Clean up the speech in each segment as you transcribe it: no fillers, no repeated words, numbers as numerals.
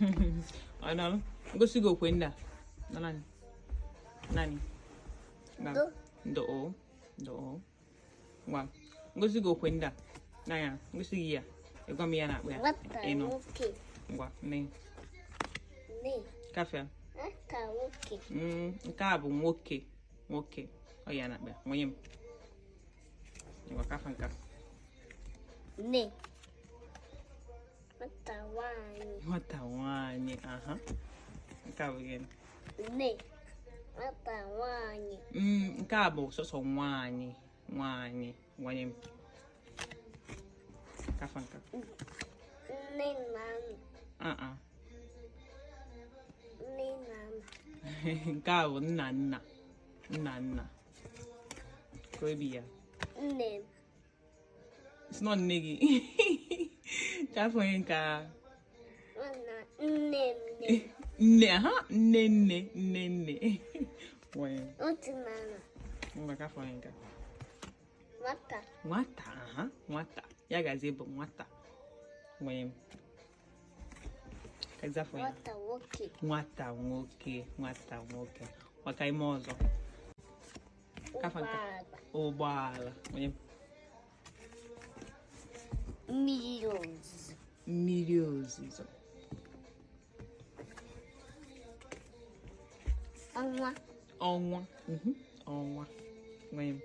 Ọ nọrọ ngosi gị okwe ndị a. Nọ naanị. Naanị. Ngwa. Ndo. Ndo o. Ndo o. Ngwa. Ngosi gị okwe ndị a. N'anya, ngosi gị ya. Ị gwa m ihe a na-akpọ ya. Nwata Ịnụ. nwoke. Ngwa, nne. Nne. Kafịa. Nwata nwoke. Nke a bụ nwoke. Nwoke. Ọ ya na-akpọ ya. Nwunye m. Ngwa, kafa nke a. Nne. Nwata nwaanyị. Nwata nwaanyị. Aha. Nke a bụ gịnị? Nne. Nwata nwaanyị. Nke a bụ sọsọ nwaanyị. Nwaanyị. Nwunye m. Kafa nke a. Nne na nna. Ah ah. Nne na nna. Nke a bụ nna nna. Nna nna. Ka obi ya. Nne m. It's not nne gị. Ka afọ onye nke a. Nna nne m nne. Nne aha nne nne nne nne. Nwunye m. Otu na nna. Ngwa ka afọ onye nke a. Nwata. Nwata aha nwata. Ya gazie bụ nwata. Nwunye m. Ka afọ ya. Nwata nwoke. Nwata nwoke. Nwata nwoke. Maka ime ọzọ. Kafa nke a. Ụgbọala. Ụgbọala. Nwunye m. Mmiri ozuzo. Mmiri ozuzo. Ọnwa. Ọnwa. Ọnwa. Nwunye m.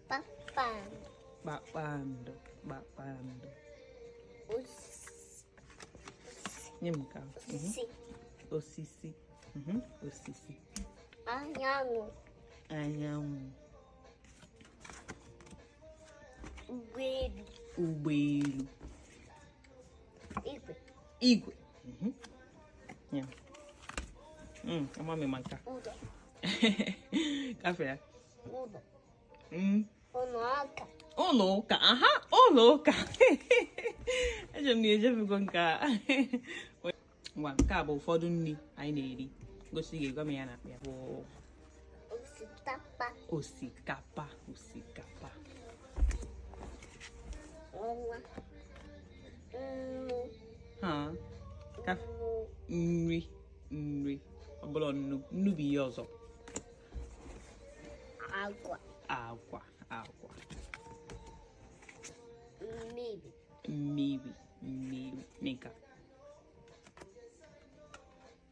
Kpakpando. Kpakpando. Kpakpando. Osisi. Nye m nke ahụ. Osisi. Osisi. Osisi. Anyanwụ. Anyanwụ. Ụgbọelu. Ụgbọelu. Igwe. Igwe. Nye m. Ama m ịma nke a. Ụlọ. Kafe ya. Ụlọ. Ụlọ aka. Ụlọ ụka. Aha, ụlọ ụka. Eche m na echefugo nke a. Ngwa, nke a bụ ụfọdụ nri anyị na-eri. Gosi gị, gwa m ya na-akpọ ya. Bụ Osikapa. Osikapa. Osikapa. Ọnwa. Nnu. Ha. Kafe. Nnu. Nri. Nri. Ọ bụla nnu. Nnu bụ ihe ọzọ. Agwa. Agwa. Agwa. Mmiri. Mmiri. Mmiri. Nika.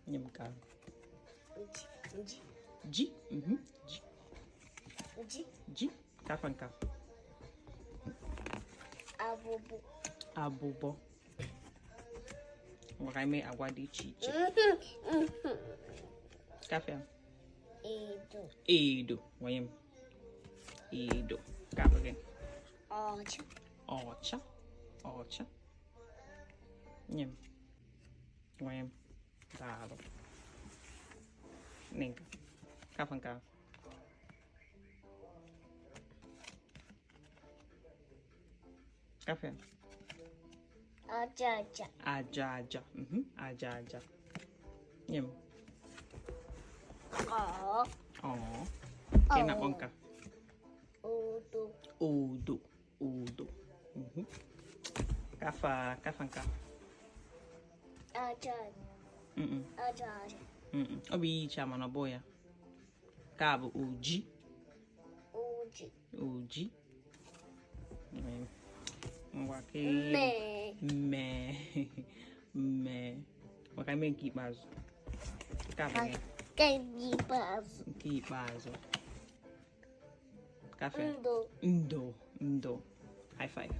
Nye m nke ahụ. Ji. Ji. Ji. Ji. Ji. Ji. Kafa nke a. Abụbụ. Abụbọ. Ngwa ka anyị mee agwa dị iche iche. Kafe a. Edo. Edo. Nwanye m. Edo. Nke a bụ gịnị? Ọcha. Ọcha. Ọcha. Nye m. Nwanye m. Daalụ. Nne nke. Kafa nke ahụ. Kafe a. Aja aja. Aja aja. Aja aja. Nye m. Ọ. Ọ. Ka ị na-akpọ nka. Odo. Odo. Odo. Kafa kafa nka. Aja. Aja aja. Ọ bụ ihe iche mana ọ bụ ya. Nke a bụ oji. Oji. Oji. Ngwa ka Mmee. Mmee. Mmee. Maka ime nke ikpeazụ. Nke a bụ gịnị? Nke ikpeazụ. Nke ikpeazụ. Kafe. Ndo. Ndo. Ndo. High five.